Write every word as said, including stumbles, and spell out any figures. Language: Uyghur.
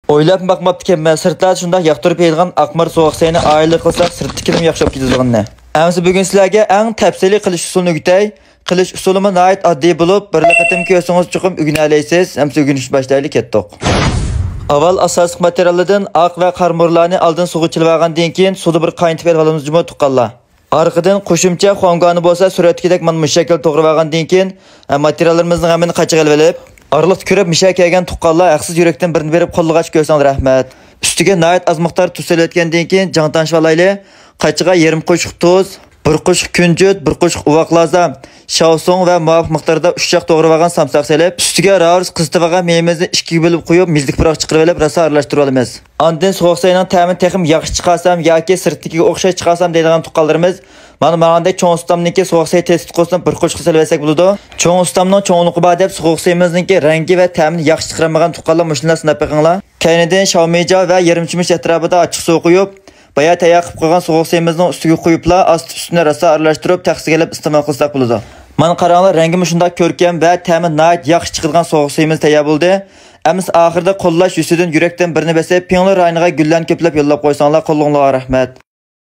ئويلاپمۇ باقماپتىكەنمەن، سىرتلاردا شۇنداق ياقتۇرۇپ يەيدىغان ئاق مار سوغۇق سەينى ئائىلىدە قىلساق، سىرتتىكىنىمۇ ياخشى بولۇپ كېتىدىغىنىنى. ئەمىسە بۈگۈن سىلەرگە ئەڭ تەپسىلىي قىلىش ئۇسۇلىنى ئۆگىتەي. قىلىش ئۇسۇلىمۇ ناھايىتى ئاددىي بولۇپ، بىرلا قېتىم كۆرسىڭىز چوقۇم ئۆگىنەلەيسىز. ئەمىسە ئۆگىنىشنى باشلايلى، كەتتۇق. ئاۋۋال ئاساسلىق ماتېرىيالدىن ئاق ۋە قارا مۇرلارنى ئالدىن سۇغا چىلىۋالغاندىن كېيىن، سۇدا بىر قاينىتىپ ئېلىپ ئالىمىز جۇمۇ تۇغقانلار. ئارقىدىن قوشۇمچە خۇاڭگۇانى بولسا سۈرەتتىكىدەك مانا مۇشۇ شەكىلدە توغرىۋالغاندىن كېيىن، ھە، ماتېرىياللىرىمىزنىڭ ھەممىنى قاچىغا ئېلىۋېلىپ، ئارىلىقتا كۆرۈپ مىشە كەلگەن تۇغقانلار ھەقسىز يۈرەكتىن بىرنى بېرىپ قوللىغاچ كۆرسەڭلار رەھمەت. ئۈستىگە ناھايىتى ئاز مىقدار تۇز سېلىۋەتكەندىن كېيىن جاڭ تەڭشىۋالايلى. قاچىغا يېرىم قوشۇق تۇز، بىر قوشۇق كۈنجۈت، بىر قوشۇق ئۇۋاق لازا، شاۋسۇڭ ۋە مۇۋاپىق مىقداردا ئۇششاق توغرىۋالغان سامساق سېلىپ، ئۈستىگە راۋرۇس قىزىتىۋالغان مېيىمىزنى ئىككىگە بۆلۈپ قويۇپ، مېزىلىك پۇراق چىقىرىۋېلىپ، راسا ئارىلاشتۇرۇۋالىمىز. ئاندىن سوغۇق سەينىڭ تەمىنى تېخىمۇ ياخشى چىقارسام ياكى سىرتتىكىگە ئوخشاش چىقارسام دەيدىغان تۇغقانلىرىمىز، مانا ماڭاندەك چوڭ ئۇستامنىڭكى سوغۇق سەي تېستى قىلسۇن بىر قوشۇق سېلىۋەتسەك بولىدۇ. چوڭ ئۇستامنىڭ چوڭلۇقى بار دەپ سوغۇق سەيىمىزنىڭكى رەڭگى ۋە تەمىنى ياخشى چىقىرالمىغان تۇغقانلار مۇشۇنداق سىناپ بېقىڭلار. كەينىدىن شاۋمىجا ۋە يېرىم چۆمۈچ ئەتراپىدا ئاچچىق سۇ قۇيۇپ، بايا تەييار قىلىپ قويغان سوغۇق سەيىمىزنىڭ ئۈستىگە قۇيۇپلا، ئاستا ئۈستىنى راسا ئارىلاشتۇرۇپ، تەخسىگە ئېلىپ ئىستېمال قىلساق بولىدۇ. مانا قاراڭلار، رەڭگىمۇ شۇنداق كۆركەم ۋە تەمى ناھايىتى ياخشى چىقىدىغان سوغۇق سەيىمىز تەييار بولدى. ئەمىسە ئاخىرىدا قوللاش يۈزىسىدىن يۈرەكتىن بىرنى بېسىپ، پىڭلې رايونىغا گۈللەرنى كۆپلەپ يوللاپ قويساڭلار، قوللىقىڭلارغا رەھمەت.